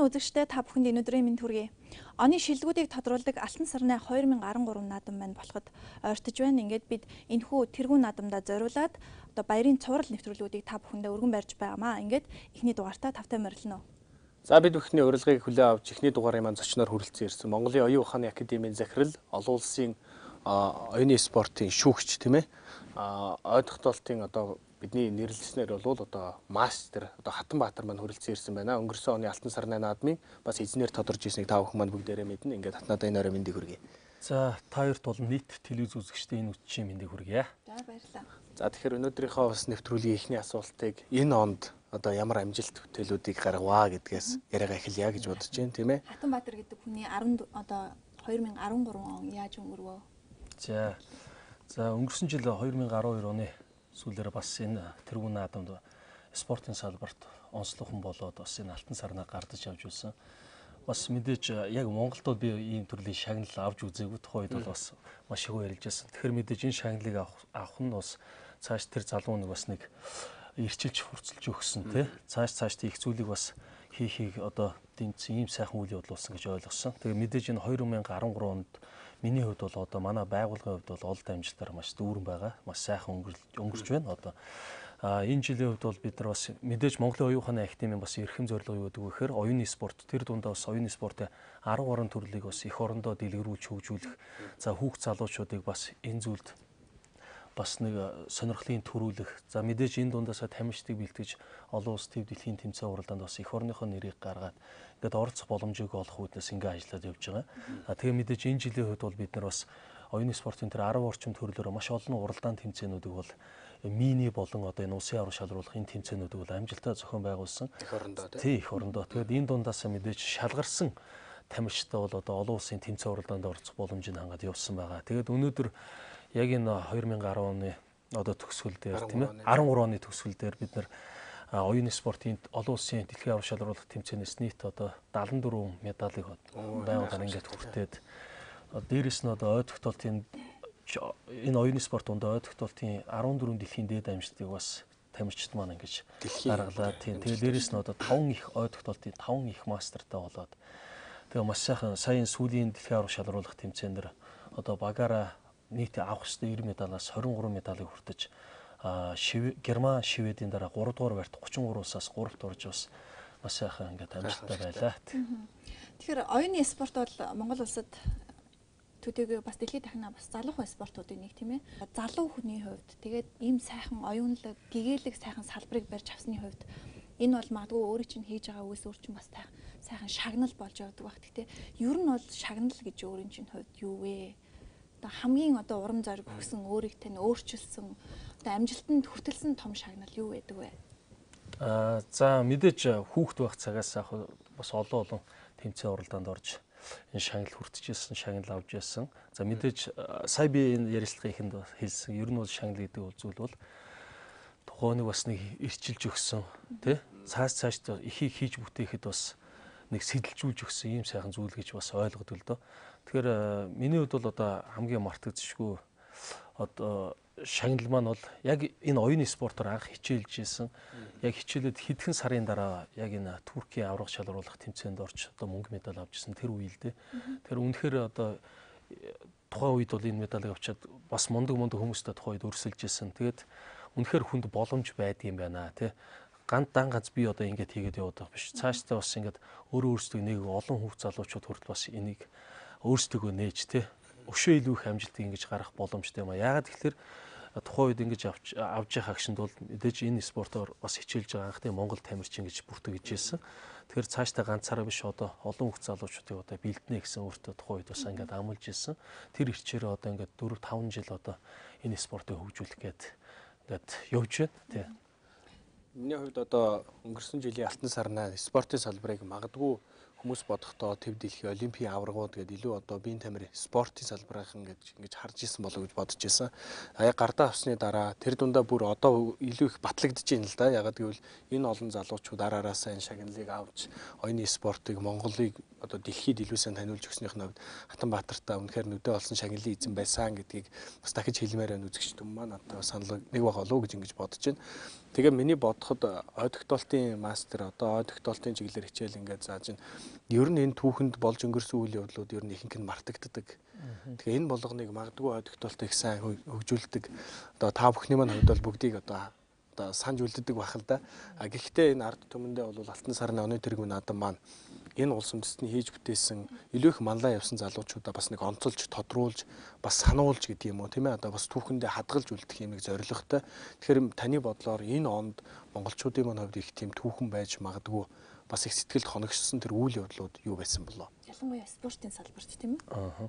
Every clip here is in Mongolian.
уу үзэгчдээ, та бүхэнд энэ өдрийн мэнд хүргэе. Оны шилдэгүүдийг тодруулдаг Алтан сарнай 2013 наадам маань болоход ойртож байна. Ингээд бид энэхүү тэргүүн наадамдаа зориулаад одоо баярын цуврал нэвтрүүлгүүдийг та бүхэндээ өргөн барьж байгаамаа. Ингээд эхний дугаартаа тавтай морилно. За, бид бүхний урилгыг хүлээн авч эхний дугаарын маань зочноор хүрэлцэн ирсэн Монголын оюун ухааны академийн захирал, олон улсын оюуны спортын шүүгч, тийм ээ. Ой тогтоолтын одоо бидний нэрлэснээр бол одоо мастер одоо Хатанбаатар маань хүрэлцэн ирсэн байна. Өнгөрсөн оны Алтан сарнай наадмын бас эзнэр тодорж ирснийг та бүхэн маань бүгдээрээ мэднэ. Ингээд Хатнадаа энэ орой мэндийг хүргэе. За, та хоёрт бол нийт телевиз үзэгчдийн энэ үдшийн мэндийг хүргье. За, баярлалаа. За, тэгэхээр өнөөдрийнхөө бас нэвтрүүлгийн эхний асуултыг энэ онд одоо ямар амжилт бүтээлүүдийг гаргаваа гэдгээс яриагаа эхэлье гэж бодож байна, тийм ээ. Хатанбаатар гэдэг хүний 10 одоо 2013 он яаж өнгөрвөө? За, өнгөрсөн жил 2012 оны сүүлээр бас энэ тэргүүн наадамд спортын салбарт онцлогхон болоод бас энэ алтан сарнаа гардаж авч байсан. Бас мэдээж яг Монголд бол би ийм төрлийн шагнал авч үзээгүй, тухайн үед бол бас маш их ярилж байсан. Тэгэхээр мэдээж энэ шагналыг авах нь бас цааш тэр залуу нэг бас нэг ирчилж хурцлж өгсөн, тий. Цааш их зүйлийг бас хийхийг одоо дэмжсэн ийм сайхан үйл явдал болсон гэж ойлгосон. Тэгээ мэдээж энэ 2013 онд миний хувьд бол одоо манай байгууллагын хувьд бол олон амжилтаар маш дүүрэн байгаа. Маш сайхан өнгөрч байна. Одоо энэ жилийн хувьд бол бид нар бас мэдээж Монголын оюун ухааны академийн бас эрхэм зорилго юу гэдэг вэ гэхээр оюуны спорт, тэр дундаа бас оюуны спортын 10 гаруй төрлийг бас эх орондоо дэлгэрүүлж хөгжүүлэх, за хүүхд залуучуудыг бас энэ зүйлд бас нэг сонирхлын төрүүлэх, за мэдээж энэ дундаасаа тамирчдыг бэлтгэж олон улс төв дэлхийн тэмцээн уралдаанд бас эх орныхоо нэрийг гаргаад ингээд оролцох боломжийг олох үүднээс ингээд ажиллаад явж байгаа. Тэгээ мэдээж энэ жилийн хувьд бол бид нар бас оюуны спортын тэр 10 орчим төрлөөр маш олон уралдаан тэмцээнүүдийг бол мини болон одоо энэ улсын аварга шалруулах энэ тэмцээнүүдийг бол амжилттай зохион байгуулсан. Эх орондоо, тий, эх орондоо. Тэгээд энэ дундаасаа мэдээж шалгарсан тамирчтай бол одоо олон улсын тэмцээн уралдаанд оролцох боломжийг хангаад явсан байгаа. Тэгээд өнөөдөр яг энэ 2010 оны одоо төгсгөл дээр, тийм ээ, 13 оны төгсгөл дээр бид нар оюуны спортын олон улсын дэлхийн аварга шалруулах тэмцээнээс нийт одоо 74 медалийг байгууллагаар ингээд хүртээд, дээрэс нь одоо ой тогтоолтын энэ оюуны спорт дундаа ой тогтоолтын 14 дэлхийн дээд амжилтыг бас тамирчид маань ингэж гаргалаа. Тийм. Тэгээ дээрэс нь одоо 5 их ой тогтоолтын 5 их мастертай болоод тэгээ маш сайхан саяын сүүлийн дэлхийн аварга шалруулах тэмцээн дээр одоо багаараа нийт авах ёстой 90 медалаас 23 медалийг хүртэж, Герман, Шведийн дараа 3 дугаар байрт 33 улсаас 3-т орж бас маш сайхан ингээд амжилттай байлаа. Тэгэхээр оюуны спорт бол Монгол улсад төдийгүй бас дэлхийд дахина бас залуухан спортуудын нэг, тийм ээ. Залуу хүний хувьд тэгээд ийм сайхан оюунлаг, гэгээлэг сайхан салбарыг барьж авсны хувьд энэ бол магадгүй өөрийн чинь хийж байгаа үйлс өөр чинь бас сайхан шагнал болж явдаг байх. Гэхдээ ер нь бол шагнал гэж өөрийн чинь хувьд юу вэ? Одоо хамгийн одоо урам зориг өгсөн, өөрийг тань өөрчилсөн, одоо амжилтанд хүртэлсэн том шагнал юу байдаг вэ? За, мэдээж хүүхэд байх цагаас яг бас олон тэмцээн уралдаанд орж энэ шагнал хүртэж ирсэн, шагнал авч ирсэн. За, мэдээж сая би энэ ярилцлагын эхэнд хэлсэн, ер нь бол шагнал гэдэг зүйл бол тухайн нэг бас нэг ирчилж өгсөн, тий? Цааш ихийг хийж бүтээхэд бас нэг сэтэлжүүлж өгсөн ийм сайхан зүйл гэж бас ойлгодог л доо. Тэгэхээр миний хувьд бол одоо хамгийн мартагдшгүй одоо шагнал маань бол яг энэ оюуны спортоор анх хичээлж исэн. Яг хичээлээд хэдхэн сарын дараа яг энэ Туркийн аварга шалруулах тэмцээнд орж одоо мөнгө медаль авч ирсэн тэр үе л дээ. Тэр үнэхээр одоо тухайн үед бол энэ медалийг авчиад бас мундаг хүмүүстэй тухайн үед өрсөлдөж исэн. Тэгээд үнэхээр хүнд боломж байдгийм байна, тий. Дан ганц би одоо ингэж хийгээд яваад байгаа биш. Цаашдаа бас ингэж өөрөө өөрсдөө нэг олон хүүхд залуучууд хүртэл бас энийг өөрсдөө нээж, тий, өшөө илүү их амжилтыг ингэж гаргах боломжтой юм а. Яагаад гэхээр тухайн үед ингэж авч явах агшинд бол мэдээж энэ спортоор бас хичээлж байгаа анхны Монгол тамирчин гэж бүртгэж ирсэн. Тэгэхээр цаашдаа ганцаараа биш одоо олон хүүхд залуучуудыг одоо бэлднэ гэсэн өөртөө тухайн үед бас ингээд амлаж ирсэн. Тэр ирчээрээ одоо ингээд 4 5 жил одоо энэ спортыг хөгжүүлэх гээд ингээд явж байна, тий. Миний хувьд одоо өнгөрсөн жилийн Алтан сарнай спортын салбарыг магадгүй хүмүүс бодохдоо төв дэлхийн олимпийн аваргууд гэдэг илүү одоо биеийн тамир спортын салбарынхан гэж ингэж харж исэн болов гэж бодож исэн. Яг гардаа авсны дараа тэр дундаа бүр одоо илүү их батлагдаж байна л да. Ягаад гэвэл энэ олон залуучууд ар араасаа энэ шагналыг авч оюуны спортыг Монголыг одоо дэлхийд илүү сайн таниулж өгснийх нь хувьд Хатанбаатартай үнэхээр нүдэ олсон шагналын эзэн байсан гэдгийг бас дахиж хэлмээр байна үзэгчд маань одоо санал нэг баг болов гэж ингэж бодож байна. Тэгээ миний бодоход ой тогтоолтын мастер одоо ой тогтоолтын чиглэлээр хичээл ингээд зааж байна. Ер нь энэ түүхэнд болж өнгөрсөн үйл явдлууд ер нь ихэнх нь мартагддаг. Тэгээ энэ болгоныг магадгүй ой тогтоолтыг сайн хөгжүүлдэг. Одоо та бүхний маань хувьд бол бүгдийг одоо санаж үлддэг байх л да. А гэхдээ энэ ард түмэндээ бол алтан сарны оны тэргүүн наадам маань энэ улс үндэстний хийж бүтээсэн илүү их манлаа явсан залуучуудаа бас нэг онцолж, тодруулж, бас сануулж гэдэг юм уу тийм ээ. Одоо бас түүхэндээ хадгалж үлдэх юм нэг зорилготой. Тэгэхээр таны бодлоор энэ онд монголчуудын маань хувьд их тийм түүхэн байж магадгүй бас их сэтгэлд хоногшсон тэр үйл явдлууд юу байсан болоо? Ялангуяа спортын салбарт тийм ээ. Аа.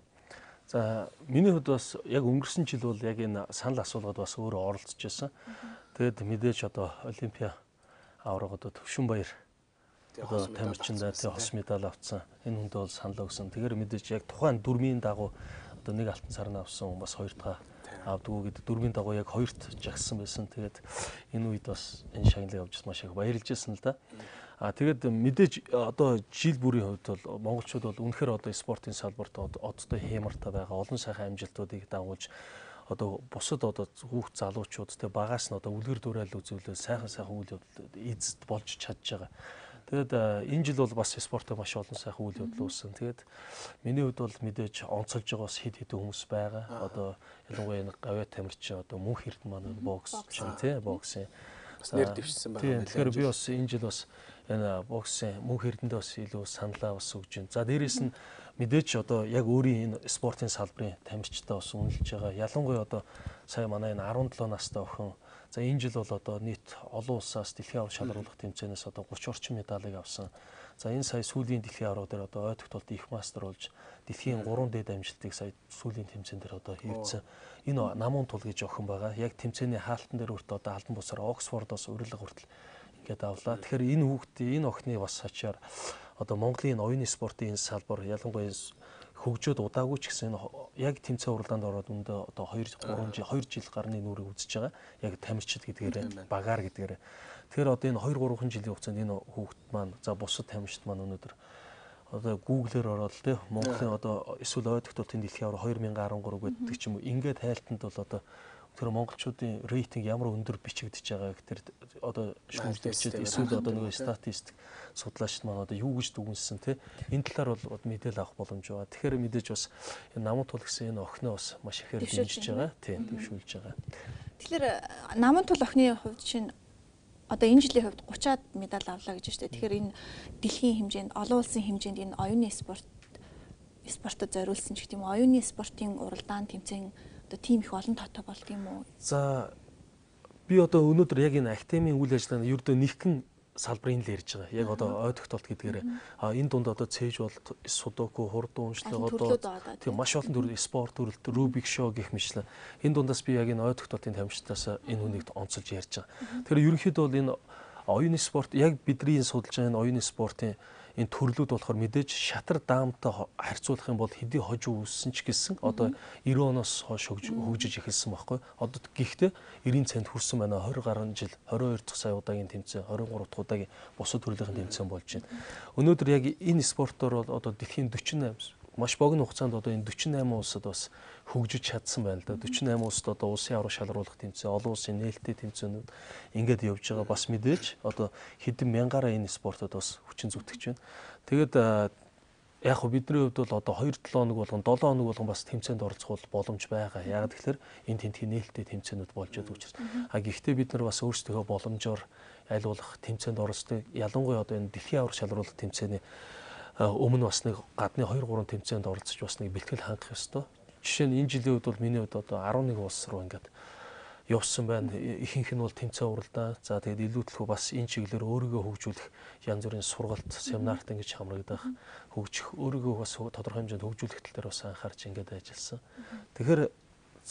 За миний хувьд бас яг өнгөрсөн жил бол яг энэ санал асуулгад бас өөрөө оролцож байсан. Тэгээд мэдээж одоо Олимпиа авраг одоо Төвшинбаяр одоо тамирчиндаа тий хос медаль авсан. Энэ хүндээ бол санал өгсөн. Тэгэхээр мэдээж яг тухайн дөрмийн дагуу одоо нэг алтан сарны авсан хүн бас хоёр дахь авдггүй гэдэг дөрмийн дагуу яг хоёрт жагссан байсан. Тэгээд энэ үед бас энэ шагналыг авч маш их баярлж байсан л да. А тэгээд мэдээж одоо жил бүрийн хувьд бол монголчууд бол үнэхээр одоо спортын салбарт одтой хямартай байгаа олон сайхан амжилтуудыг дагуулж одоо бусад одоо хүүхд залуучууд те багаас нь одоо үлгэр дуурайл үзүүлээ сайхан сайхан үйл явдал эзэд болж чадж байгаа. Тэгээд энэ жил бол бас спортод маш олон сайхан үйл явдал үүссэн. Тэгээд миний хувьд бол мэдээж онцолж байгаа бас хэд хэдэн хүмүүс байгаа. Одоо ялангуяа энэ гавьяа тамирчин одоо мөнх эрдэнэ маань бокс чинь те боксын бас нэр дэвшсэн байгаа. Тэгэхээр би бас энэ жил бас энэ боксын мөнх эрдэнэд бас илүү саналаа бас өгч байна. За дээрээс нь мэдээж одоо яг өөрийн энэ спортын салбарын тамирчтай бас үнэлж байгаа. Ялангуяа одоо сая манай энэ 17 настай охин за энэ жил бол одоо нийт олон улсаас дэлхийн аварга шалруулах тэмцээнээс одоо 30 орчим медалийг авсан. За энэ сая сүүлийн дэлхийн аварга дээр одоо ой тогтоолт их мастер болж дэлхийн 3 дээд амжилтыг сая сүүлийн тэмцээн дээр одоо хийвдсэн. Энэ намун тул гэж охин байгаа. Яг тэмцээний хаалтан дээр хүртэл одоо албан бусаар Оксфордоос урилга хүртэл ингээд авлаа. Тэгэхээр энэ хүүхдийн энэ охины бас ачаар одоо Монголын оюуны спортын энэ салбар ялангуяа хөгжөөд удаагүй ч гэсэн яг тэмцээн уралдаанд ороод өндөө одоо 2 3 жил 2 жил гарны нүрийг үзэж байгаа. Яг тамирчид гэдгээрээ багаар гэдгээрээ. Тэгэхээр одоо энэ 2 3 жилийн хугацаанд энэ хүүхд маань за бусад тамирчид маань өнөөдөр одоо Google-ээр ороод тий Монголын одоо эсвэл ой тогтоолтын дэлхийн аварга 2013 гэдэг ч юм уу ингээд хайлтанд бол одоо тэр монголчуудын рейтинг ямар өндөр бичигдэж байгааг тэр одоо шүүмжлэгчид эсвэл одоо нөгөө статистик судлаачид маань одоо юу гэж дүгнэсэн те энэ талаар бол мэдээлэл авах боломж байгаа. Тэгэхээр мэдээж бас энэ намун тул гэсэн энэ охиноо бас маш ихээр дэмжиж байгаа. Тийм дэвшүүлж байгаа. Тэгэхээр намун тул охины хувьд чинь одоо энэ жилийн хувьд 30-аад медаль авлаа гэж байна шүү дээ. Тэгэхээр энэ дэлхийн хэмжээнд олон улсын хэмжээнд энэ оюуны спортод зориулсан ч гэх юм уу оюуны спортын уралдаан тэмцээн одоо тийм их олон тоотой болд юм уу? За би одоо өнөөдөр яг энэ академийн үйл ажиллагаанд ердөө нэгэн салбарын л ярьж байгаа. Яг одоо ой тогтоолт гэдгээрээ. А энэ дунд одоо цээж болт, судоку, хурдан уншлага одоо тийм маш олон төрөл спорт төрөлт, Рубик шоу гэх мэтлэн. Энэ дундаас би яг энэ ой тогтоолтын тамирчдаас энэ хүнийг онцолж ярьж байгаа. Тэгэхээр ерөнхийдөө бол энэ оюуны спорт яг бидний судалж байгаа энэ оюуны спортын энэ төрлүүд болохоор мэдээж шатар даамтай харьцуулах юм бол хэдий хожуу үүссэн ч гэсэн одоо 90 оноос хойш хөгжиж эхэлсэн байхгүй. Одоо гэхдээ 90 цент хүрсэн байна. 20 гаруй жил 22 дахь сая удаагийн тэмцээн, 23 дахь удаагийн бусад төрлийн тэмцээн болж байна. Өнөөдөр яг энэ спортоор бол одоо дэлхийн 48 маш богино хугацаанд одоо энэ 48 улсад бас хөгжиж чадсан байна л да. 48 улсад одоо улсын аварга шалруулах тэмцээн, олон улсын нээлттэй тэмцээнүүд ингээд явж байгаа. Бас мэдээж одоо хэдэн мянгаараа энэ спортод бас хүчин зүтгэж байна. Тэгээд яг хөө бидний хувьд бол одоо 2-7 хоног болгон 7 хоног болгон бас тэмцээнд оролцох бол боломж байгаа. Яг тэгэхээр энэ тентхийн нээлттэй тэмцээнүүд болж байгаа учраас. А гэхдээ бид нар бас өөрсдийнхөө боломжоор аль болох тэмцээнд оролцдог. Ялангуяа одоо энэ дэлхийн аварга шалруулах тэмцээний өмнө бас нэг гадны 2 3 тэмцээнд оролцож бас нэг бэлтгэл хангах ёстой. Жишээ нь энэ жилийн үед бол миний хувьд одоо 11 улс руу ингээд явсан байна. Ихэнх нь бол тэмцээн уралдаан. За тэгээд илүү төлхөө бас энэ чиглэлээр өөрийгөө хөгжүүлэх янз бүрийн сургалт, семинарт ингэж хамрагдах, хөгжих, өөрийгөө бас тодорхой хэмжээнд хөгжүүлэх тал дээр бас анхаарч ингээд ажилласан. Тэгэхээр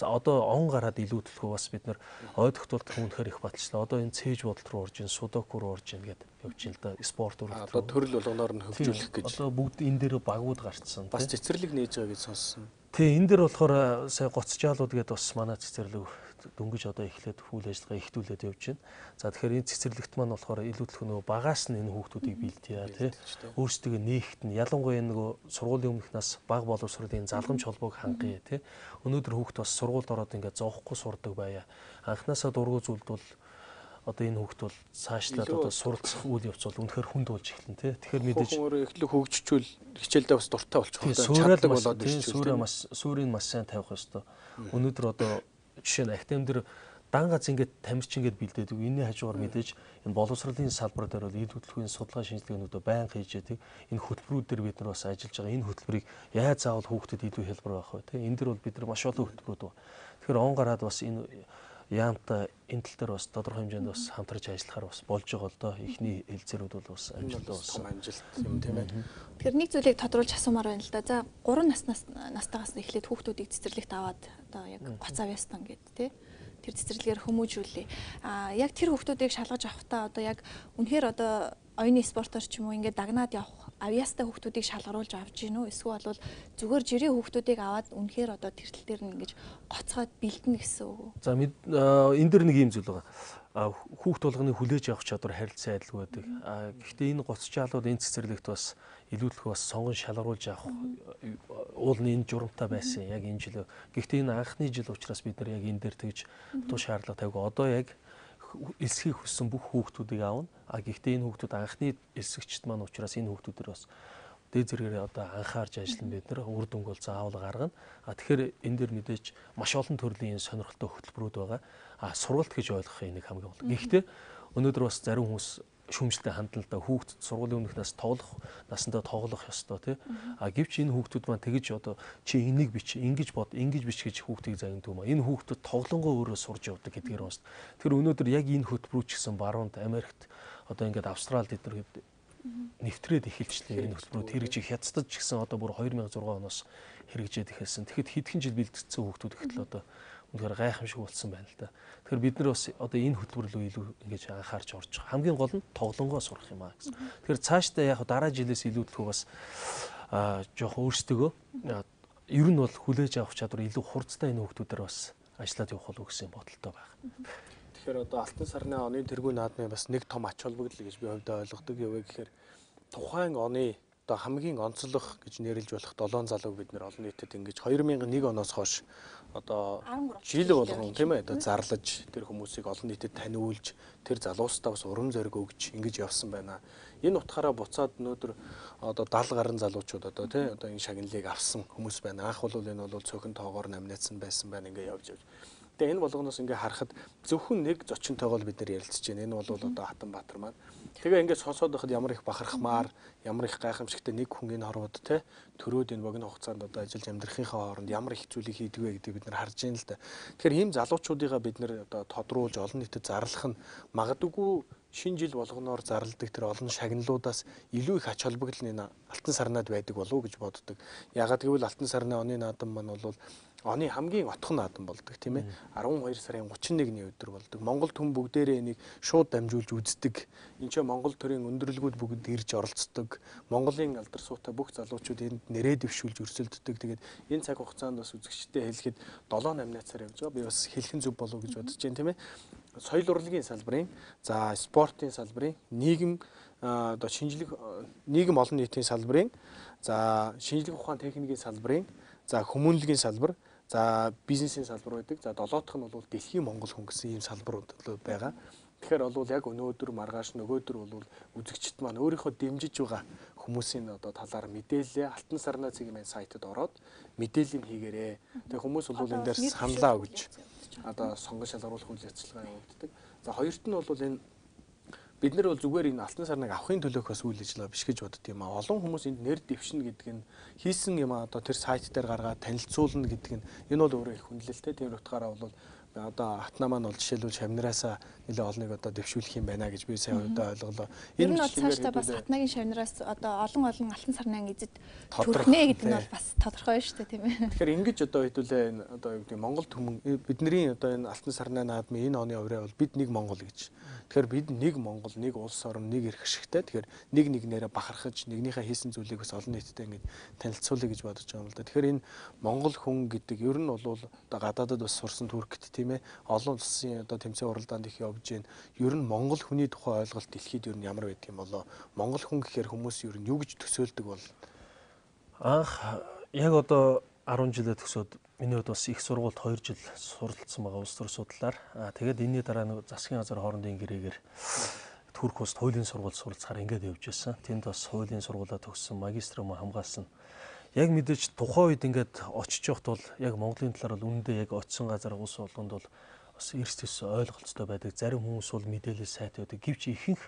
одоо он гараад илүү төлхөө бас бид нар ой тогтоолт үнэхээр их баталчлаа. Одоо энэ цээж бодолт руу орж ин, судоку руу орж ин гэдэг явж ин л да. Спорт төрөл рүү. Одоо төрөл болгоноор нь хөгжүүлэх гэж. Одоо бүгд энэ дээр багууд гарцсан. Бас цэцэрлэг нээж байгаа гэж сонссон. Тий, энэ дэр болохоор сая гоц жаалууд гэдээ бас манай цэцэрлэг дөнгөж одоо эхлээд үйл ажиллагаа эхлүүлээд явж байна. За тэгэхээр энэ цэцэрлэгт маань болохоор илүү төлөх нөгөө багаас нь энэ хүүхдүүдийг бэлдъя тий. Өөрсдөө нээхт нь ялангуяа нөгөө сургуулийн өмнөх нас баг боловсролын залгамж холбоог хангая тий. Өнөөдөр хүүхд бас сургуульд ороод ингээд зовхгүй сурдаг байя. Анхнаасаа дургуй зүйлд бол одоо энэ хүүхд бол цаашлаад одоо суралцах үйл явц бол үнэхээр хүнд болж эхэлнэ тий. Тэгэхээр мэдээж өөрөө эхлэх хөгжчүүл хичээлдээ бас дуртай болчих واخ. Чаддаг болоод ирчихвэл суурэ бас суурийг маш сайн тавих ёстой. Өнөөдөр одоо жишээ нь академи дээр дан гац ингээд тамирч ингээд бэлдээдэг. Энэний хажуугаар мэдээж энэ боловсролын салбар дээр бол ил хөдөлгөөний судалгаа шинжилгээнүүдөө байнга хийж яадаг. Энэ хөтөлбөрүүд дээр бид нар бас ажиллаж байгаа. Энэ хөтөлбөрийг яаж заавал хүүхдэд илүү хэлбэр байх вэ тий. Энэ дэр бол бид нар маш олон хөтөлбөрүүд байна. Тэгэхээр он гараад бас энэ яамтай энэ тал дээр бас тодорхой хэмжээнд бас хамтарч ажиллахаар бас болж байгаа л доо. Эхний хэлцээрүүд бол бас амжилттай болсон. Том амжилт юм тийм ээ. Тэгэхээр нэг зүйлийг тодруулж асуумаар байна л да. За 3 настайгаас эхлээд хүүхдүүдийг цэцэрлэгт аваад одоо яг гоц авьяастан гэдэг тий. Тэр цэцэрлэгээр хүмүүжүүлээ. Аа яг тэр хүүхдүүдийг шалгаж авахдаа одоо яг үнэхээр одоо оюуны спортоор ч юм уу ингээд дагнаад явах авьяастай хүүхдүүдийг шалгаруулж авч гин үү? Эсвэл бол зүгээр жирийн хүүхдүүдийг аваад үнэхээр одоо тэр тал дээр нь ингэж гоцгоод бэлдэнэ гэсэн үг үү? За энэ дэр нэг юм зүйл байгаа. Хүүхд болгоны хүлээж авах чадвар харилцан адилгүй байдаг. Гэхдээ энэ гоц жаалууд энэ цэцэрлэгт бас илүүдлэх бас сонгон шалгаруулж авах уул нь энэ журамтай байсан яг энэ жил. Гэхдээ энэ анхны жил учраас бид нар яг энэ дээр тэгж туу шаардлага тавиаг. Одоо яг элсхийг хүссэн бүх хүүхдүүдийг аавна. А гэхдээ энэ хүүхдүүд анхны элсэгчд маань учраас энэ хүүхдүүдээр бас дээд зэргээр одоо анхаарч ажиллана бид нар үр дүнг бол заавал гаргана. А тэгэхээр энэ дэр мэдээж маш олон төрлийн сонирхолтой хөтөлбөрүүд байгаа. А сургалт гэж ойлгох энийг хамгийн гол. Гэхдээ өнөөдөр бас зарим хүмүүс шүүмжлэлтэй хандлаа л да. Хүүхд сургуулийн өмнөх нас тоглох насандаа тоглох ёстой тий. А гэвч энэ хүүхдүүд маань тэгэж одоо чи энийг бич, ингэж бод, ингэж бич гэж хүүхдийг загнадаг юм а. Энэ хүүхдүүд тоглонгоо өөрөө сурж явдаг гэдгээр бас. Тэр өнөөдөр яг энэ хөтөлбөрүүд ч гэсэн баруунд Америкт одоо ингээд Австралид эдгээр нэвтрээд эхэлчлээ. Энэ хөтөлбөрүүд хэрэгжих хятадд ч гэсэн одоо бүр 2006 оноос хэрэгжээд эхэлсэн. Тэгэхэд хэдхэн жил бэлтгэсэн хүүхдүүд ихтэл одоо үнэхээр гайхамшиг болсон байна л да. Тэгэхээр бид нар бас одоо энэ хөтөлбөр рүү илүү ингэж анхаарч орж байгаа. Хамгийн гол нь тоглонгоо сурах юм аа гэсэн. Тэгэхээр цаашдаа яг дараа жилээс илүүдлэхүү бас жоохон өөрсдөө ер нь бол хүлээж авах чадвар илүү хурцтай энэ хүүхдүүдээр бас ажиллаад явах болов гэсэн бодолтой байна. Тэгэхээр одоо Алтан сарны оны тэргүүн наадмын бас нэг том ач холбогдол гэж би хувьдаа ойлгодог. Юу вэ гэхээр тухайн оны одоо хамгийн онцлог гэж нэрлэж болох 7 залууг бид нэр олон нийтэд ингэж 2001 оноос хойш одоо жил болгон тийм ээ одоо зарлаж тэр хүмүүсийг олон нийтэд таниулж тэр залуустаа бас урам зориг өгч ингэж явсан байна. Энэ утгаараа буцаад өнөөдөр одоо 70 гаруй залуучууд одоо тий одоо энэ шагналыг авсан хүмүүс байна. Анх бол энэ бол цөөхөн тоогоор номинацсан байсан байна ингээ явж явж. Тэгээ энэ болгоноос ингээ харахад зөвхөн нэг зочинтойгоо л бид нэр ярилцж байна. Энэ бол одоо Хатанбаатар маань. Тэгээ ингээд сонсоод байхад ямар их бахархмаар, ямар их гайхамшигтай нэг хүн энэ хорвоод те төрөөд энэ богино хугацаанд одоо ажиллаж амьдрахынхаа хооронд ямар их зүйлийг хийдэг вэ гэдгийг бид нар харж байна л да. Тэгэхээр ийм залуучуудыгаа бид нар одоо тодруулж олон нийтэд зарлах нь магадгүй шинэ жил болгоноор зарладаг тэр олон шагналуудаас илүү их ач холбогдол нь энэ Алтан сарнаад байдаг болов уу гэж боддог. Яагаад гэвэл Алтан сарны оны наадам маань бол оны хамгийн отхон наадам болдог тийм ээ. 12 сарын 31-ний өдөр болдог. Монгол түн бүгдээрээ энийг шууд дамжуулж үздэг. Энд чинь Монгол төрийн өндөрлгүүд бүгд ирж оролцдог. Монголын алдар суутай бүх залуучууд энд нэрээ дэвшүүлж өрсөлддөг. Тэгээд энэ цаг хугацаанд бас үзэгчдэд хэлэхэд 7 номинацаар явж байгаа. Би бас хэлхэн зөв болов уу гэж бодож байна тийм ээ. Соёл урлагийн салбарын, за спортын салбарын, нийгэм одоо шинжлэх нийгэм олон нийтийн салбарын, за шинжлэх ухаан техникийн салбарын, за хүмүүнлэгийн салбар, за бизнесийн салбар байдаг. За долоо дахь нь бол дэлхийн монгол хүн гэсэн ийм салбарууд байгаа. Тэгэхээр бол яг өнөөдөр маргааш нөгөөдөр бол үзэгчд маань өөрийнхөө дэмжиж байгаа хүмүүсийн одоо талаар мэдээлэлээ Алтан сарнаа цэгийн маань сайтад ороод мэдээллийг хийгээрэй. Тэгээ хүмүүс бол энэ дээр саналаа өгж одоо сонгон шалгаруулах үйл ажиллагаа явуулдаг. За хоёрт нь бол энэ бид нар бол зүгээр энэ Алтан сарныг авахын төлөөх бас үйл ажиллагаа биш гэж бодд юм а. Олон хүмүүс энд нэр дэвшнэ гэдэг нь хийсэн юм а одоо тэр сайт дээр гаргаад танилцуулна гэдэг нь энэ бол өөрөө их хүндлэлтэй. Тэр утгаараа бол одоо Хатнаа маань бол жишээлбэл шавнараасаа нэлээ олныг одоо дэвшүүлэх юм байна гэж би сайн хувьдаа ойлголоо. Энэ бол цаашдаа бас Хатнагийн шавнараас одоо олон олон Алтан сарны эзэд төрхнэ гэдэг нь бол бас Тодорхой шүү дээ, тийм ээ. Тэгэхээр ингэж одоо хэдүүлээ энэ одоо юу гэдэг Монгол түмэн бидний одоо энэ Алтан сарнай наадмын энэ оны ураа бол бид нэг Монгол гэж. Тэгэхээр бид нэг Монгол, нэг улс орн, нэг эрх ашигтай. Тэгэхээр нэг нэгнээрээ бахархаж, нэгнийхээ хийсэн зүйлийг бас олон нийтэд ингэж танилцуулъя гэж бодож байгаа юм л да. Тэгэхээр энэ Монгол хүн гэдэг ер нь бол одоо гадаадад бас сурсан Туркт, тийм ээ, олон улсын одоо тэмцээн уралдаанд их явж гин. Ер нь Монгол хүний тухай ойлголт дэлхийд ер нь ямар байдаг юм болоо? Монгол хүн гэхээр хүмүүс ер нь юу гэж төсөөлдөг бол? Анх яг одоо 10 жилээ төгсөөд миний хувьд бас их сургуульд 2 жил суралцсан байгаа улс төр судлаар. Тэгээд энэний дараа нэг засгийн газар хоорондын гэрээгээр Турк улсад хуулийн сургуульд суралцахаар ингээд явж байсан. Тэнд бас хуулийн сургуулаа төгссөн, магистр юм хамгаалсан. Яг мэдээж тухайн үед ингээд очиж явахд бол яг Монголын талаар бол үнэндээ яг очисон газар улс болгонд бол бас эрс төс ойлголцтой байдаг. Зарим хүмүүс бол мэдээлэл сайтай байдаг. Гэвч ихэнх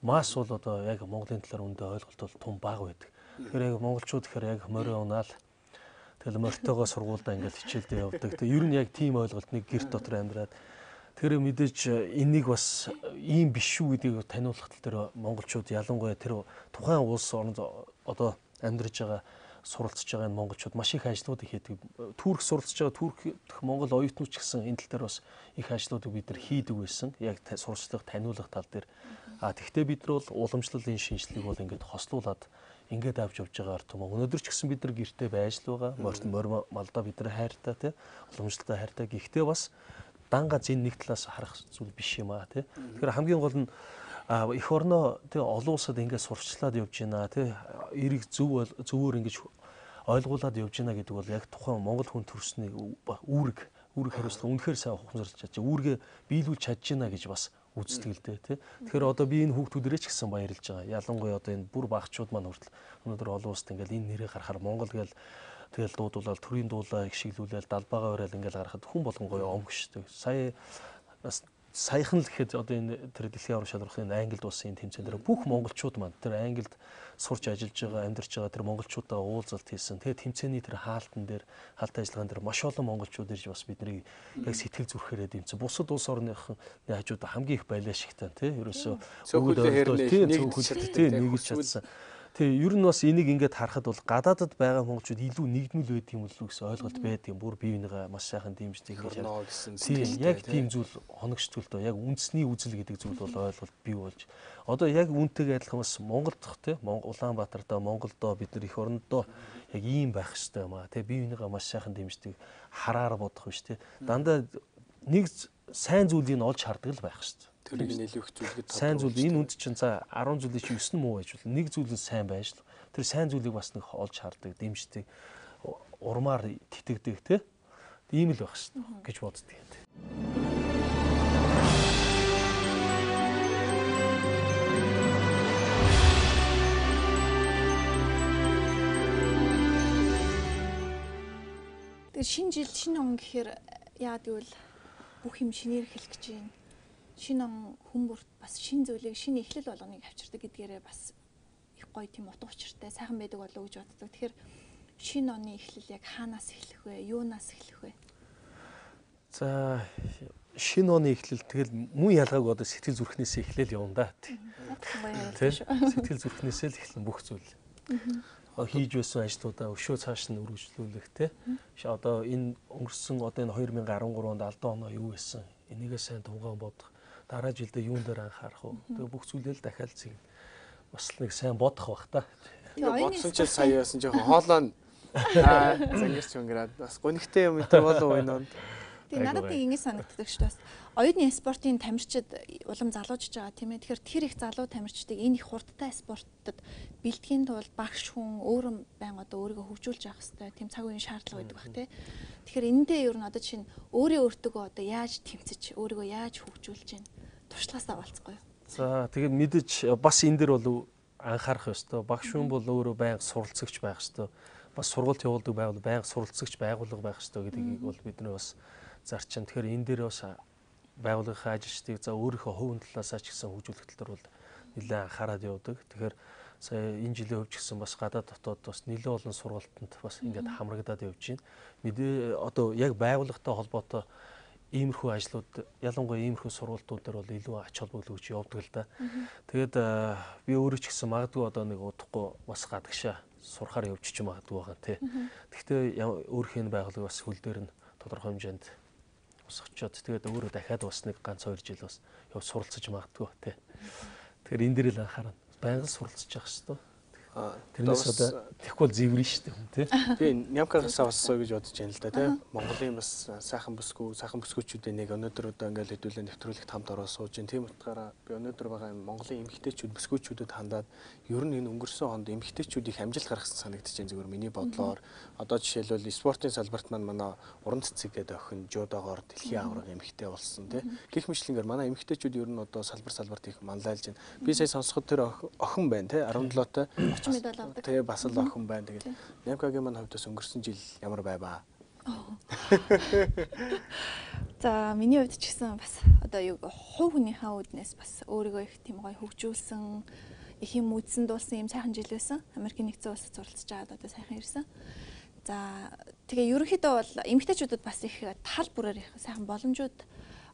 масс бол одоо яг Монголын талаар үнэндээ ойлголт бол тун бага байдаг. Тэгэхээр яг монголчууд гэхээр яг морио унаал тэгэл морьтойгоо сургуульдаа ингээл хичээлдээ явдаг. Тэгээ ер нь яг тийм ойлголт нэг гэрт дотор амьдраад тэр мэдээж энийг бас ийм биш шүү гэдгийг таниулах тал дээр монголчууд ялангуяа тэр тухайн улс орнд одоо амьдарч байгаа суралцж байгаа энэ монголчууд маш их ажлуудыг хийдэг. Турк суралцж байгаа турк дэх монгол оюутнууд ч гэсэн энэ тал дээр бас их ажлуудыг бид нар хийдэг байсан. Яг сурчлага таниулах тал дээр. А тэгвэл бид нар бол уламжлалын шинжилгээг бол ингээд хослуулад ингээд авч явж байгаа ард түмэн. Өнөөдөр ч гэсэн бид нар гэртээ байж л байгаа. Морь малдаа бид нар хайртай, тий. Уламжлалтай хайртай. Гэхдээ бас дан ганц энэ нэг талаас харах зүйл биш юм аа, тий. Тэгэхээр хамгийн гол нь эх орноо тий олон улсад ингээд сурчлаад явж байна, тий. Эрэг зөв зөвөөр ингэж ойлгуулад явж байна гэдэг бол яг тухайн монгол хүн төрсний үүрэг хариуцлага үнэхээр сайн ухамсарлаж чадчих. Үүргээ биелүүлж чадж байна гэж бас үздэг л дээ, тий. Тэгэхээр одоо би энэ хүүхдүүдэрээ ч гэсэн баярлж байгаа. Ялангуяа одоо энэ бүр багчууд маань хүртэл өнөөдөр олон улсад ингээл энэ нэрээ гарахаар Монгол гээл тэгэл дуудуулаад төрийн дуулаа их шиглүүлээл далбаагаа өрөөл ингээл гарахад хүн болгон гоё омгшдаг. Сая бас саяхан л гэхэд одоо энэ тэр дэлхийн аврал шалрахын Англид улсын тэмцээн дээр бүх монголчууд маань тэр Англид сурч ажиллаж байгаа, амьдарч байгаа тэр монголчуудаа уулзалт хийсэн. Тэгээ тэмцээний тэр хаалтан дээр, хаалт ажиллагаан дээр маш олон монголчууд ирж бас биднийг яг сэтгэл зүрхээрээ дэмжсэн. Бусад улс орныхны хажууд хамгийн их балиашигтай тий. Ерөөсөө тий нэгж чадсан. Тэгээ ер нь бас энийг ингээд харахад бол гадаадад байгаа монголчууд илүү нэгдмэл байдаг юм уу гэсэн ойлголт байдаг юм. Бүр бие бинийгаа маш сайхан дэмждэг гэсэн. Тийм яг тийм зүйл хоногчдгүй л доо. Яг үндэсний үзэл гэдэг зүйл бол ойлголт бий болж. Одоо яг үүнтэйгээ адилхан бас Монгол дахь тий Улаанбаатардаа Монголдоо бид нар эх орондоо яг ийм байх ёстой юм аа. Тэ бие бинийгаа маш сайхан дэмждэг, хараар бодох биш тий. Дандаа нэг сайн зүйлийг олж хардаг л байх ёстой. Тэрийг нь илүү их зүйлгээд сайн зүйл энэ үнд чинь за 10 зүйлийн чинь 9 нь муу байж болно. Нэг зүйл нь сайн байж л тэр сайн зүйлийг бас нэг олж хардаг, дэмждэг, урмаар тэтгдэг тий. Ийм л байх шүү гэж боддөг юм. Тэгээ шинэ жил, шинэ он гэхээр яа гэвэл бүх юм шинээр эхлэх гэж байна. Шинэ он хүн бүрт бас шинэ зүйлийг, шинэ эхлэл болгоныг авчирдаг гэдгээрээ бас их гоё тийм утга учиртай сайхан байдаг болов уу гэж боддог. Тэгэхээр шинэ оны эхлэл яг хаанаас эхлэх вэ? Юунаас эхлэх вэ? За шинэ оны эхлэл тэгэл мөн ялгаагүй одоо сэтгэл зүрхнээсээ эхлээл явна да. Сэтгэл зүрхнээсээ л эхлэн бүх зүйл. Хийж байсан ажлуудаа өшөө цааш нь үргэлжлүүлэх те. Одоо энэ өнгөрсөн одоо энэ 2013 онд алдан оноо юу байсан? Энийгээ сайн тунгаан бодох. Дараа жилдээ юун дээр анхаарах вэ? Тэгээ бүх зүйлээ л дахиад зэг. Бас л нэг сайн бодох бах та. Тэгээ бодсон ч сая байсан жоохон хоолой нь зангирч өнгөрөөд бас гонигтай юм энэ болов энэ онд. Тэгээ надад нэг ингэ санагддаг шүү дээ. Бас оюутны спортын тамирчид улам залуужж байгаа тийм ээ. Тэгэхээр тэр их залуу тамирчдыг энэ их хурдтай спортод бэлтгэхийн тулд багш хүн өөрөө байнга одоо өөрийгөө хөгжүүлж явах хэрэгтэй. Тийм цаг үеийн шаардлага байдаг бах тий. Тэгэхээр энэндээ ер нь одоо чинь өөрөө өөртөөгөө одоо яаж тэмцэж, өөрийгөө яаж хөгжүүлж байна? Туршлагаасаа болцохгүй юу? За тэгээд мэдээж бас энэ дэр бол анхаарах ёстой. Багш хүн бол өөрөө байнга суралцагч байх ёстой. Бас сургалт явуулдаг байгууллага байнга суралцагч байгууллага байх ёстой гэдгийг бол бид нар бас зарчим. Тэгэхээр энэ дээр бас байгууллагын ажилчдыг за өөрийнхөө хувийн талаасаа ч гэсэн хөгжүүлэх тал дээр бол нэлээд анхаарад явдаг. Тэгэхээр сая энэ жилийн хувьд ч гэсэн бас гадаад дотоод бас нэлээд олон сургалтанд бас ингээд хамрагдаад явж байна. Мэдээ одоо яг байгууллагатай холбоотой иймэрхүү ажлууд ялангуяа иймэрхүү сургалтууд дээр бол илүү ач холбогдол өгч явдаг л да. Тэгээд би өөрөө ч гэсэн магадгүй одоо нэг удахгүй бас гадагшаа сурахаар явчих юм магадгүй байгаа тий. Гэхдээ өөрхийн нь байгууллага бас хөл дээр нь тодорхой хэмжээнд усгчоод тэгээд өөрөө дахиад бас нэг ганц 2 жил бас явж суралцаж магадгүй тий. Тэгэхээр энэ дээр л анхаарна. Байнга суралцж явах хэрэгтэй. Тэрнээс одоо тэгэхгүй бол зэврэн шүү дээ хүн тий. Би Нямкагаас авсаа гэж бодож байна л да тий. Монголын бас сайхан бүсгүй, сайхан бүсгүүчүүдийн нэг өнөөдөр одоо ингээл хэдүүлээ нэвтрүүлэгт хамт ороо сууж байна. Тийм утгаараа би өнөөдөр байгаа юм Монголын эмэгтэйчүүд бүсгүүчүүдэд хандаад ер нь энэ өнгөрсөн хонд эмэгтэйчүүд их амжилт гаргасан санагдаж байна зүгээр миний бодлоор. Одоо жишээлбэл спортын салбарт маань манай уран цэцэг гэдэг охин жудогоор дэлхийн аварга эмэгтэй болсон тий. Гэх мэтлэнгээр манай эмэгтэйчүүд ер нь одоо салбар салбарт их манлайлж байна. Би сая сонсоход тэр охин байна тий 17-тай медаль авдаг. Тэгээ бас л охин байна. Тэгээд Нямкагийн маань хувьд бас өнгөрсөн жил ямар байваа? За миний хувьд ч гэсэн бас одоо юу хувь хүнийхээ үүднээс бас өөрийгөө их тийм гоё хөгжүүлсэн, их юм үзсэн дуулсан юм сайхан жил байсан. Америкийн нэгдсэн улсад суралцж байгаад одоо сайхан ирсэн. За тэгээ ерөнхийдөө бол эмэгтэйчүүдэд бас их тал бүрээр их сайхан боломжууд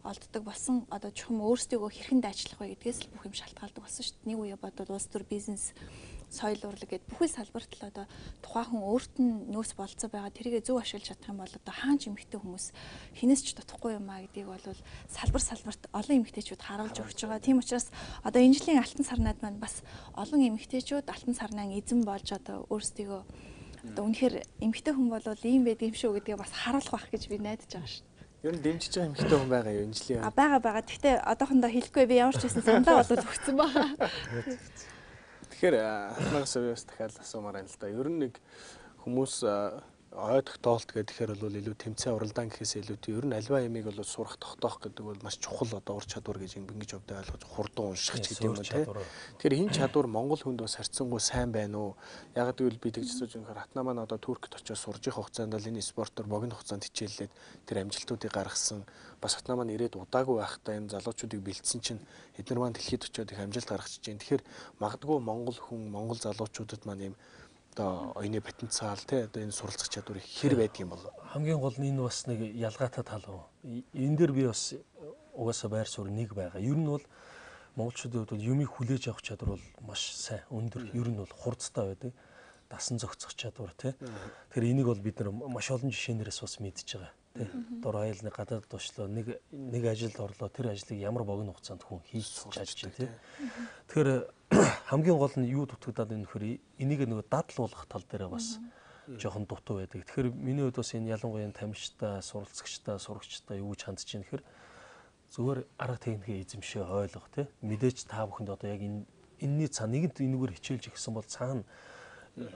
олддог болсон. Одоо чухам өөрсдийгөө хэрхэн дайчлах вэ гэдгээс л бүх юм шалтгаалдаг болсон шүү дээ. Нэг үе бодвол улс төр бизнес соёл урлаг гэд бүхэл салбарт л одоо тухайн хүн өөрт нь нөөц болцоо байгаа тэрийгэ зөв ашиглаж чадах юм бол одоо хаан ч эмэгтэй хүмүүс хинээс ч дутахгүй юм а гэдгийг бол салбар салбарт олон эмэгтэйчүүд харуулж өгч байгаа. Тийм учраас одоо энэ жилийн алтан сарнаад маань бас олон эмэгтэйчүүд алтан сарнаан эзэн болж одоо өөрсдийгөө одоо үнэхээр эмэгтэй хүн бол ийм байдаг юм шүү гэдгээ бас харуулах байх гэж би найдаж байгаа шүү. Ер нь дэмжиж байгаа эмэгтэй хүн байгаа юу энэ жилийн? А байгаа. Гэхдээ одоохондоо хэлэхгүй би ямар ч байсан саналаа бол өгсөн байгаа. Тэгэхээр хатнагаас би бас дахиад асуумаар байна л да. Ер нь нэг хүмүүс ойдох тоолт гэхээр бол илүү тэмцээн уралдаан гэхээс илүү ер нь альва ямыг бол сурах тогтоох гэдэг бол маш чухал одоо ур чадвар гэж ингэж өвдөө ойлгож хурдан унших ч гэдэг юм уу тий. Тэгэхээр энэ чадвар Монгол хүнд бас харьцангуй сайн байна уу? Яг гэвэл би тэгж асууж байгаа хатнаа маань одоо Туркт очиж сурж явах хугацаанд бол энэ спортоор богино хугацаанд хичээллээд тэр амжилтуудыг гаргасан. Бас хатнаа маань ирээд удаагүй байхдаа энэ залуучуудыг бэлдсэн чинь эднэр маань дэлхийд очиод их амжилт гаргачих чинь. Тэгэхээр магадгүй Монгол хүн, Монгол залуучуудад маань ийм одоо оюуны потенциал тий одоо энэ суралцах чадвар хэр байдаг юм бол? Хамгийн гол нь энэ бас нэг ялгаатай тал. Энэ дээр би бас угаасаа байр суурь нэг байгаа. Ер нь бол монголчуудын хувьд бол юмыг хүлээж авах чадвар бол маш сайн, өндөр. Ер нь бол хурцтай байдаг. Дасан зохицох чадвар тий. Тэгэхээр энийг бол бид нар маш олон жишээнээрээс бас мэдж байгаа. Тий. Дор хаяал нэг гадаад тушлаа, нэг ажилд орлоо, тэр ажлыг ямар богино хугацаанд хүн хийж чадчих тий. Тэгэхээр хамгийн гол нь юу дутагдаад байна нөхөр энийг нөгөө дадал болгох тал дээр бас жоохон дутуу байдаг. Тэгэхээр миний хувьд бас энэ ялангуяа энэ тамирчтай, суралцагчтай, сурагчтай юу гэж хандж байна гэхээр зүгээр арга техникээ эзэмшээ ойлгох тий. Мэдээж та бүхэнд одоо яг энэ энэний цаа нэгэнт энэгээр хичээлж ирсэн бол цаана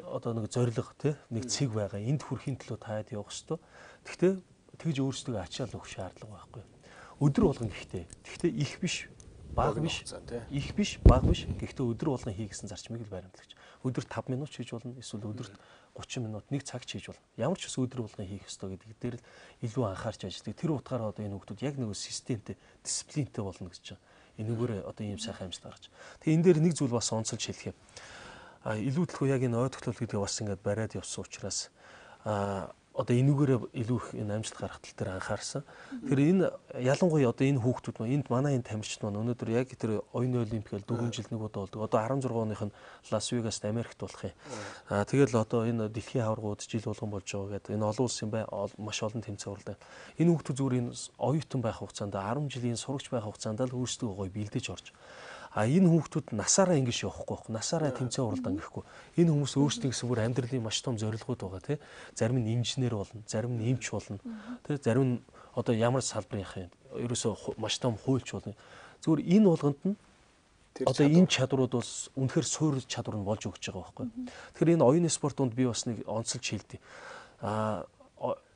одоо нэг зорилго тий нэг цэг байгаа. Энд хүрэхин төлөө таад явах ёстой. Гэхдээ тэгж өөрсдөө ачаал өгөх шаардлага байхгүй. Өдөр болгон гэхдээ. Гэхдээ их биш, бага биш, их биш, бага биш. Гэхдээ өдөр болгон хий гэсэн зарчмыг л баримтлагч. Өдөр 5 минут хийж болно, эсвэл өдөрт 30 минут, 1 цаг хийж болно. Ямар ч ус өдөр болгон хийх ёстой гэдэг дээр л илүү анхаарч ажилладаг. Тэр утгаараа одоо энэ хүмүүс яг нэг системтэй, дисциплинтэй болно гэж байна. Энэгээр одоо ийм сайхан амжилт гаргаж. Тэгээ энэ дээр нэг зүйл бас онцолж хэлэх юм. А илүү төлхөө яг энэ ой тогтоол гэдгээ бас ингээд бариад явсан учраас одоо энүүгээрээ илүү их энэ амжилт гаргах тал дээр анхаарсан. Тэгэхээр энэ ялангуяа одоо энэ хүүхдүүд маань энд манай энэ тамирчид маань өнөөдөр яг тэр оюуны олимпик гэл 4 жил нэг удаа болдог. Одоо 16 оных нь Лас Вегаст Америкт болох юм. Аа тэгэл одоо энэ дэлхийн аваргууд жил болгон болж байгаа гэдэг энэ олон улсын бай маш олон тэмцээн уралдаан. Энэ хүүхдүүд зүгээр энэ оюутан байх хугацаанд 10 жилийн сурагч байх хугацаанд л өөрсдөө гоё бэлдэж орж. А энэ хүүхдүүд насаараа ингэж явахгүй байхгүй. Насаараа тэмцээн уралдаан гэхгүй. Энэ хүмүүс өөрсдийн гэсэн бүр амьдралын маш том зорилгууд байгаа тий. Зарим нь инженер болно, зарим нь эмч болно. Тий, зарим нь одоо ямар салбарын юм. Ерөөсөө маш том хуульч болно. Зүгээр энэ болгонд нь одоо энэ чадварууд бол үнэхээр суур чадвар нь болж өгч байгаа байхгүй. Тэгэхээр энэ оюуны спорт донд би бас нэг онцолж хэлдэг. А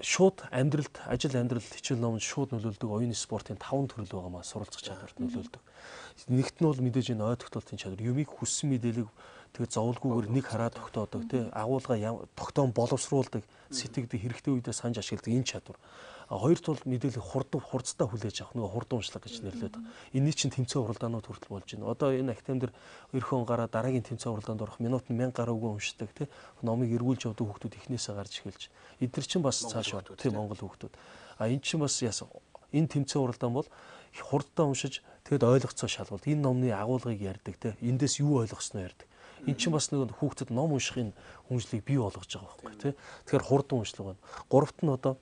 шууд амьдралд, ажил амьдрал хичээл номонд шууд нөлөөлдөг оюуны спортын 5 төрөл байгаа маа суралцах чадварт нөлөөлдөг. Нэгт нь бол мэдээж энэ ой тогтоолтын чадвар. Юмыг хүссэн мэдээлэг тэгээ зовлгүйгээр нэг хараа тогтоодог тий агуулга тогтоон боловсруулдаг, сэтгэдэг, хэрэгтэй үедээ санаж ашигладаг энэ чадвар. Хоёр тул мэдээлэл хурцтай хүлээж авах нөгөө хурдан уншлага гэж нэрлэдэг. Энэний чинь тэмцээн уралдаанууд хүртэл болж байна. Одоо энэ академи дээр 90 он гараа дараагийн тэмцээн уралдаанд орох минутанд 1000 гаруй үгэн уншдаг тий номыг эргүүлж явдаг хүүхдүүд эхнээсээ гарч эхэлж. Эдгээр чинь бас цааш тий Монгол хүүхдүүд. А энэ чинь бас яасан энэ тэмцээн уралдаан бол хурдтай уншиж тэгэд ойлгоцоо шалгуулт. Энэ номны агуулгыг ярьдаг тий эндээс юу ойлгосноо ярьдаг. Эн чинь бас нэг хүүхдэд ном уншихын хүнжлийг бий болгож байгаа байхгүй тий. Тэгэхээр хурдан уншлага байна. Гуравт нь одоо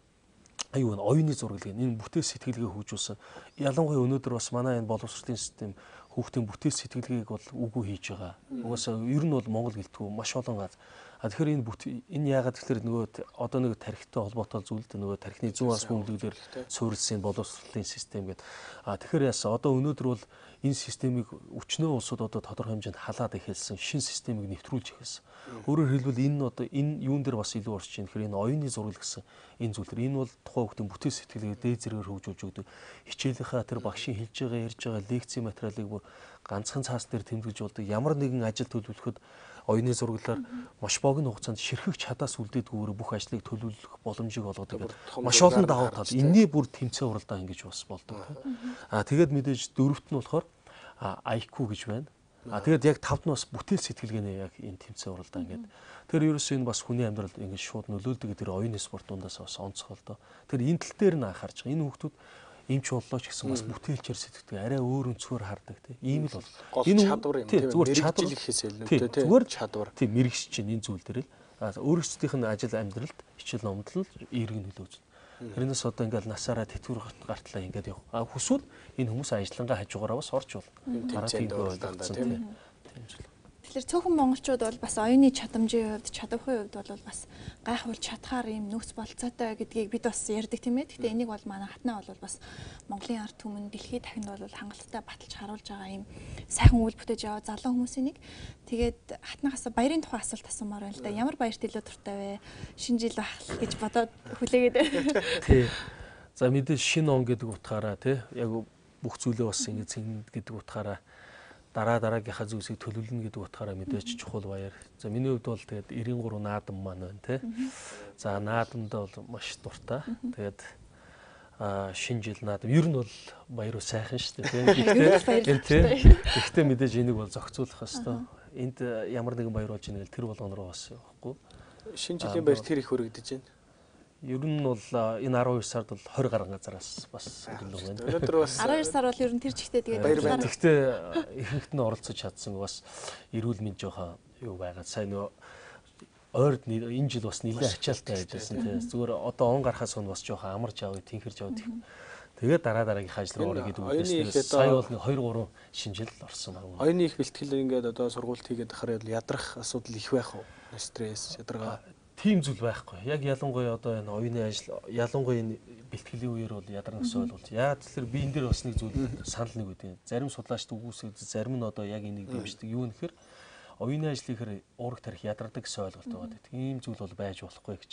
аюу энэ оюуны зураглал энэ бүтээл сэтгэлгээ хөгжүүлсэн. Ялангуяа өнөөдөр бас манай энэ боловсролын систем хүүхдийн бүтээл сэтгэлгээг бол үгүй хийж байгаа. Угаасаа ер нь бол Монгол гэлтгүй маш олон газ. А тэгэхээр энэ энэ яагаад тэгэхээр нөгөө одоо нэг тархитай холбоотой зүйлд нөгөө тархины зүүн ас бөмбөлөглөөр суурилсан боловсролын систем гэдэг. А тэгэхээр яасан одоо өнөөдөр бол энэ системийг өчнөө улсууд одоо тодорхой хэмжээнд халаад эхэлсэн, шин системийг нэвтрүүлж эхэлсэн. Өөрөөр хэлбэл энэ одоо энэ юун дээр бас илүү орж ийн гэхээр энэ оюуны зураг гэсэн энэ зүйл төр энэ бол тухайн хүүхдийн бүтээл сэтгэлгээ дээд зэрэгээр хөгжүүлж өгдөг. Хичээлийнхаа тэр багшийн хэлж байгаа ярьж байгаа лекцийн материалыг бүр ганцхан цаас дээр тэмдэглэж болдог. Ямар нэгэн ажил төлөвлөхөд оюуны зураглалаар маш богино хугацаанд ширхэг чадаас үлдээдгүүгээр бүх ажлыг төлөвлөх боломжийг олгодог. Маш олон давуу тал. Энийний бүр тэмцээн уралдаан ингэж бас болдог. Аа тэгээд мэдээж дөрөвт нь болохоор IQ гэж байна. А тэгээд яг тавд нь бас бүтээл сэтгэлгээний яг энэ тэмцээн уралдаан гэдэг. Тэр ерөөсөө энэ бас хүний амьдралд ингэж шууд нөлөөлдөг гэдэг оюуны спорт дундаас бас онцгой л доо. Тэр энэ тал дээр нь анхаарч байгаа. Энэ хүүхдүүд эмч боллоо ч гэсэн бас бүтээлчээр сэтгэдэг. Арай өөр өнцгөр хардаг тийм. Ийм л бол. Энэ чадвар юм тийм. Зүгээр чадвар гэхээс илүү тийм. Зүгээр чадвар. Тийм мэрэгч чинь энэ зүйл дээр л өөрсдийнх нь ажил амьдралд хичээл номдол эерэг нөлөө үзүүлнэ. Тэрнээс одоо ингээл насаараа тэтгэвэр гартлаа ингээд яв. А хүсвэл энэ хүмүүс ажиллангаа хажуугаараа бас орж болно. Дараа тийм тийм. Тийм зүйл. Тэгэхээр цөөхөн монголчууд бол бас оюуны чадамжийн хувьд, чадварын хувьд бол бас гайхуул чадхаар ийм нөөц болцоотой гэдгийг бид бас ярьдаг тийм ээ. Гэхдээ энийг бол манай хатнаа бол бас Монголын ард түмэн дэлхийд дахинд бол хангалттай баталж харуулж байгаа ийм сайхан үйл бүтээж яваа залуу хүмүүсийн нэг. Тэгээд хатнахаас баярын тухай асуулт асуумаар байна л да. Ямар баярт илүү дуртай вэ? Шинэ жил байх гэж бодоод хүлээгээд. Тий. За мэдээж шинэ он гэдэг утгаараа тий яг бүх зүйлээ бас ингэ цэн гэдэг утгаараа дараа дараагийнхаа зүйлсийг төлөвлөнө гэдэг утгаараа мэдээж чухал баяр. За миний хувьд бол тэгээд 93 наадам маань байна тий. За наадамдаа бол маш дуртай. Тэгээд шинэ жил наадам ер нь бол баяр сайхан шүү дээ тий. Гэхдээ мэдээж энийг бол зохицуулах ёстой. Энд ямар нэгэн баяр болж ийнэ гэл тэр болгон руу бас явахгүй. Шинэ жилийн баяр тэр их өргөдөж байна. Ер нь бол энэ 12 сард бол 20 гаруй газараас бас өглөө байна. Өнөөдөр бас 12 сар бол ер нь тэр чигтээ тэгээд баяр байна. Гэхдээ ихэнхт нь оролцож чадсан бас эрүүл мэнд жоохон юу байгаа. Сайн нөгөө ойрд энэ жил бас нэлээд ачаалттай байжсэн тийм. Зүгээр одоо он гарахаас өмнө бас жоохон амарч авъя, тэнхэрч авъя. Тэгээд дараа дараагийнхаа ажил руу орё гэдэг үгнээс сая бол нэг 2 3 шинэ жил орсон байна. Оюуны их бэлтгэл ингээд одоо сургуульд хийгээд ахаар ядрах асуудал их байх уу? Стресс, ядаргаа. Тийм зүйл байхгүй. Яг ялангуяа одоо энэ оюуны ажил, ялангуяа энэ бэлтгэлийн үеэр бол ядарна гэсэн ойлголт. Яа тэгэхээр би энэ дээр бас нэг зүйл санал нэг үгүй. Зарим судлаачд үгүйсгэж, зарим нь одоо яг энийг дэмждэг. Юу нэхэр оюуны ажил ихээр уураг тарих ядардаг гэсэн ойлголт байгаа. Тийм зүйл бол байж болохгүй гэж.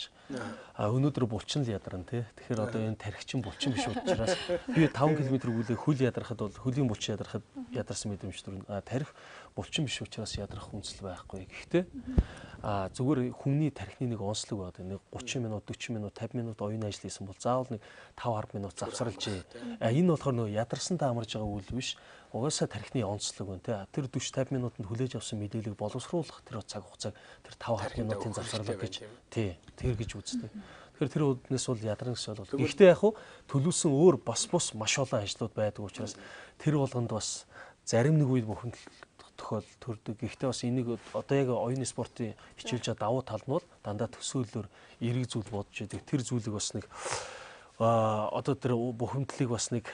А өнөөдөр булчин л ядарна тий. Тэгэхээр одоо энэ тархичин булчин биш учраас би 5 км гүйлээ хөл ядрахад бол хөлийн булчин ядрахад ядарсан мэдрэмж төрнө. А тарих булчин биш учраас ядрах үнсэл байхгүй. Гэхдээ а зүгээр хүний тархины нэг онцлог байдаг. Нэг 30 минут, 40 минут, 50 минут оюуны ажил хийсэн бол заавал нэг 5 10 минут завсарлажээ. А энэ болохоор нөгөө ядарсантай амарж байгаа үйл биш. Угаасаа тархины онцлог байна тий. Тэр 40 50 минутанд хүлээж авсан мэдээллийг боловсруулах тэр цаг хугацааг тэр 5 10 минутын завсарлага гэж тий тэр гэж үздэг. Тэгэхээр тэр үднээс бол ядарна гэсэн ойлголт. Гэхдээ яг хуу төлөвлөсөн өөр бас бус маш олон ажлууд байдаг учраас тэр болгонд бас зарим нэг үед бухимдал тохиол төрдөг. Гэхдээ бас энийг одоо яг оюуны спортын хичээлж давуу тал нь бол дандаа төсөөллөөр эерэг зүйл бодож идэг. Тэр зүйлийг бас нэг одоо тэр бухимдлыг бас нэг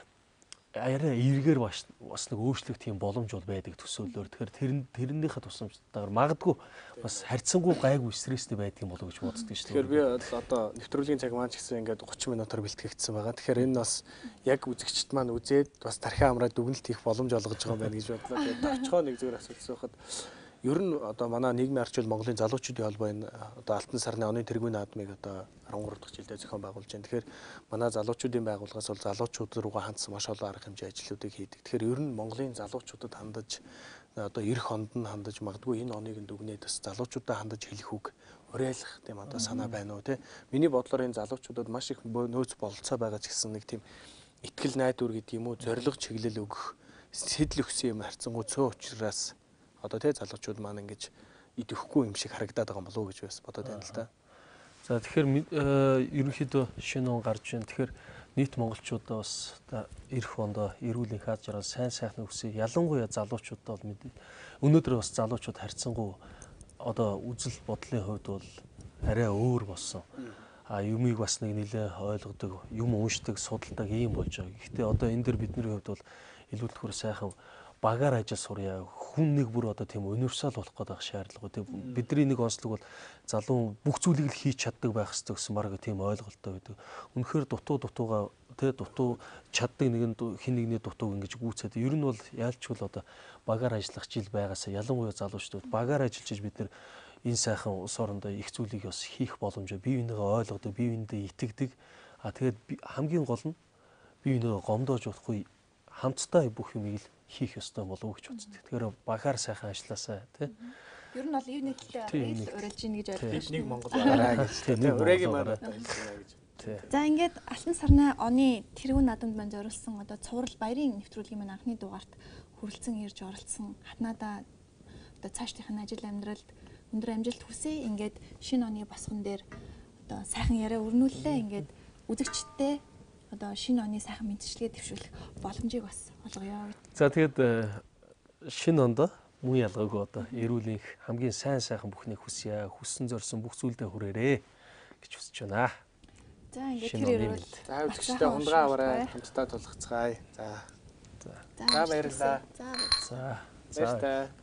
арай эргээр бас нэг өөрчлөх тийм боломж бол байдаг төсөөллөөр. Тэгэхээр тэрнийхээ тусламжтайгаар магадгүй бас харьцангуй гайгүй стресстэй байдаг юм болов уу гэж боддог шүү дээ. Тэгэхээр би одоо нэвтрүүлгийн цаг маань ч гэсэн ингээд 30 минутаар бэлтгэгдсэн байгаа. Тэгэхээр энэ бас яг үзэгчд маань үзээд бас тархиа амраад дүгнэлт хийх боломж олгож байгаа юм байна гэж бодлоо. Тэгээд товчхоо нэг зүгээр асуулт асуухад ер нь одоо манай нийгмийн арчил Монголын залуучуудын холбоо энэ одоо алтан сарны оны тэргүүн наадмыг одоо 13 дахь жилдээ зохион байгуулж байна. Тэгэхээр манай залуучуудын байгууллагаас бол залуучууд руугаа хандсан маш олон арга хэмжээ ажлуудыг хийдэг. Тэгэхээр ер нь Монголын залуучуудад хандаж одоо эх онд нь хандаж магадгүй энэ оныг нь дүгнээд бас залуучуудад хандаж хэлэх үг уриалах тийм одоо санаа байна уу те. Миний бодлоор энэ залуучуудад маш их нөөц бололцоо байгаа ч гэсэн нэг тийм итгэл найдвар гэдэг юм уу зорилго чиглэл өгөх сэтэл өгсөн юм харьцангуй цөөн учраас одоо тий залуучууд маань ингэж идэвхгүй юм шиг харагдаад байгаа юм болов уу гэж бас бодоод байна л да. За тэгэхээр ерөнхийдөө шинэ он гарч байна. Тэгэхээр Нийт монголчуудаа бас ирэх ондоо эрүүл энх аз жаргал сайн сайхныг хүсье. Ялангуяа залуучуудаа бол мэдээ. Өнөөдөр бас залуучууд харьцангуй одоо үзэл бодлын хувьд бол арай өөр болсон. А юмыг бас нэг нэлээ ойлгодог, юм уншдаг, судалдаг ийм болж байгаа. Гэхдээ одоо энэ дэр бидний хувьд бол илүүтгэхөр сайхан багаар ажил сурья. Хүн нэг бүр одоо тийм универсал болох гэдэг шаардлага. Тийм бидний нэг онцлог бол залуу бүх зүйлийг л хийж чаддаг байх хэрэгтэй гэсэн баг тийм ойлголттой байдаг. Үнэхээр дутуугаа тэ дутуу чаддаг нэгэн хин нэгний дутууг ингэж гүйцээд ер нь бол яалчгүй одоо багаар ажиллах жил байгаасаа ялангуяа залуучууд багаар ажиллаж бид нэр энэ сайхан улс орондоо их зүйлийг бас хийх боломжтой. Бие биенийгээ ойлгодог, бие биендээ итгэдэг. А тэгээд хамгийн гол нь бие биенийгээ гомдоож болохгүй хамтдаа бүх юмыг л хийх ёстой болов уу гэж үздэг. Тэгэхээр багаар сайхан ажилласаа тий. Ер нь бол ив нэгдэлтэй урилж ийн гэж ойлгож байна. Нэг Монгол гараа гэж. Тий. Урайгийн маань одоо хэлж байна гэж. За ингээд Алтан сарнай оны тэргүүн наадамд маань зориулсан одоо цуврал баярын нэвтрүүлгийн маань анхны дугаарт хүрэлцэн ирж оролцсон хатнаадаа одоо цаашдынх нь ажил амьдралд өндөр амжилт хүсье. Ингээд шинэ оны босгон дээр одоо сайхан яриа өрнүүллээ. Ингээд үзэгчдээ одоо шинэ оны сайхан мэдчилгээ дэвшүүлэх боломжийг бас олгоё. За тэгэд шинэ ондоо мөн ялгаагүй одоо эрүүл энх хамгийн сайн сайхан бүхнийг хүсье. Хүссэн зорьсон бүх зүйлдээ хүрээрээ гэж хүсэж байна. За ингээд тэр эрүүл. За үзэгчдээ хундгаа аваарай. Хамтдаа тулгацгаая. За. За баярлалаа. За. За. Баяртай.